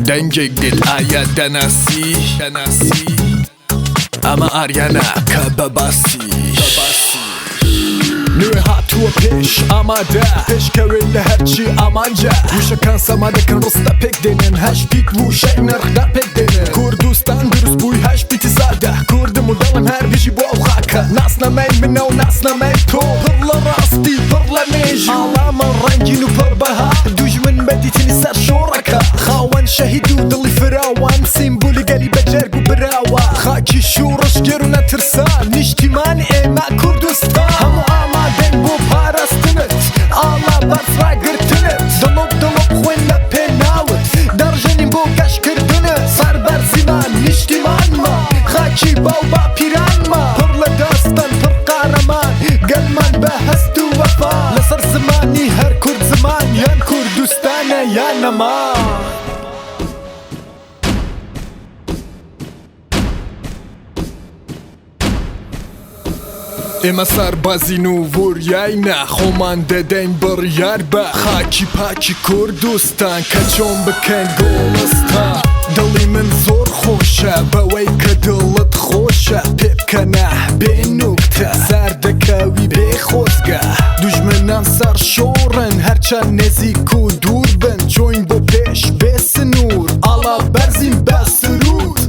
دەنگێک دێت ئایا دەناسی؟ ئەمە ئاریانە کە بە باسی نوێ هاتووە پێش ئامادە پێشکەوێ لە هەرچی ئامانجە وشەکان سەما دەکەن ڕستە پێک دێنن هەشت پیت وشەی نرخدار پێک دێنن کوردستان دروست بووی هەشت پیتی سادە کوردم و دەڵێم هەر بژی بۆ ئەو خاکە ناسنامەی منە و ناسنامەی تۆ پڕ لە ڕاستی پڕ لە مێژوو ئاڵامان ڕەنگین و پڕ بەها دوژمن بە دیتنی سەر شۆڕەکە خاوەن شەهید و دڵی فراوان سیمبولی گەلی بە جەرگ و براوە خاکی شوڕشگێر و نەترسان نیشتیمانی ئێمە کوردستان هەموو ئامادەین بۆ پاراستنت ئاڵا بەرز ڕاگرتنت دڵۆپ دڵۆپ خوێن لە پێناوت دەڕژێنین بۆ گەشتکردنت سەربەرزیمان نیشتیمانمان خاکی باو باپیرانمان پڕ لە داستان پڕ قارەمان گەلمان بە هەست و وەفا لەسەر زمانی هەر کورد زمان یان کوردستانە یان نەمان. ئێمە سەربازین و وریاینە خۆمان دەدەین بڕیار بە خاکی پاکی کوردستان کە چۆن بکەین گوڵستان دڵی من زۆر خۆشە بەوەی کە دڵت خۆشە پێ بکەنە بێ نوکتە سار دەکەوی بێ خۆزگە دوژمنان سەر شۆڕن هەرچەند نزیک و دوور بن چۆین بۆ پێش بێ سنوور ئاڵا بەرزین بە سروود.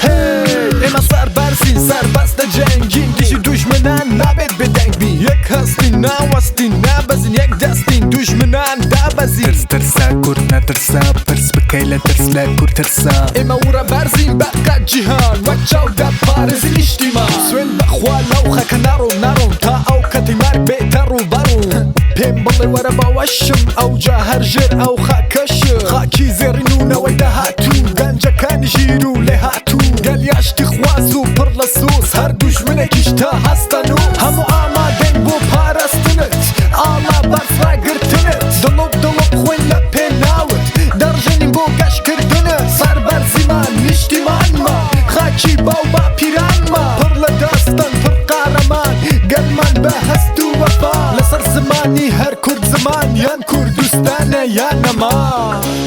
هەی ئێمە سەربەرزین سەربەست دەجەنگین دژی دوژمنان نابێت بێدەنگ بین یەک هەستین ناوەستین نابەزین یەک دەستین دوژمنان دابەزین. ترس ترسە کورد نەترسە پرس بکەی لە ترس لە کورد ترسە. ئێمە ورە بەرزین بە قەد جیهان وەک چاو دەپارێزین نیشتیمان سوێند بەخوا لەو خەکە ناڕۆم ناڕۆم تا ئەو کەتەی مەرگ بێتە ڕووبەڕووم پێم بڵێ وەرە باوەشم ئەوجا هەر ژێر ئەو خاکەشم خاکی زێڕین و نەوەی داهاتوو گەنجەکانی ژیر و لێهاتوو گەلی ئاشتیخواز و پڕ لە سۆز هەر دوژمنێکیش تا هەستەن و هەموو ئامادەین بۆ پاراستنت ئاڵا بەرز ڕاگرتنت دڵۆپ دڵۆپ خوێن لە پێناوت دەڕژێنین بۆ گەشتکردنت سەربەرزیمان نیشتیمانمان خاکی باو باپیرانمان پڕ لە داستان پڕ قارەمان گەلمان بە هەست و وەفا لەسەر زمانی هەر کورد زمان یان کوردستانە یان نەمان.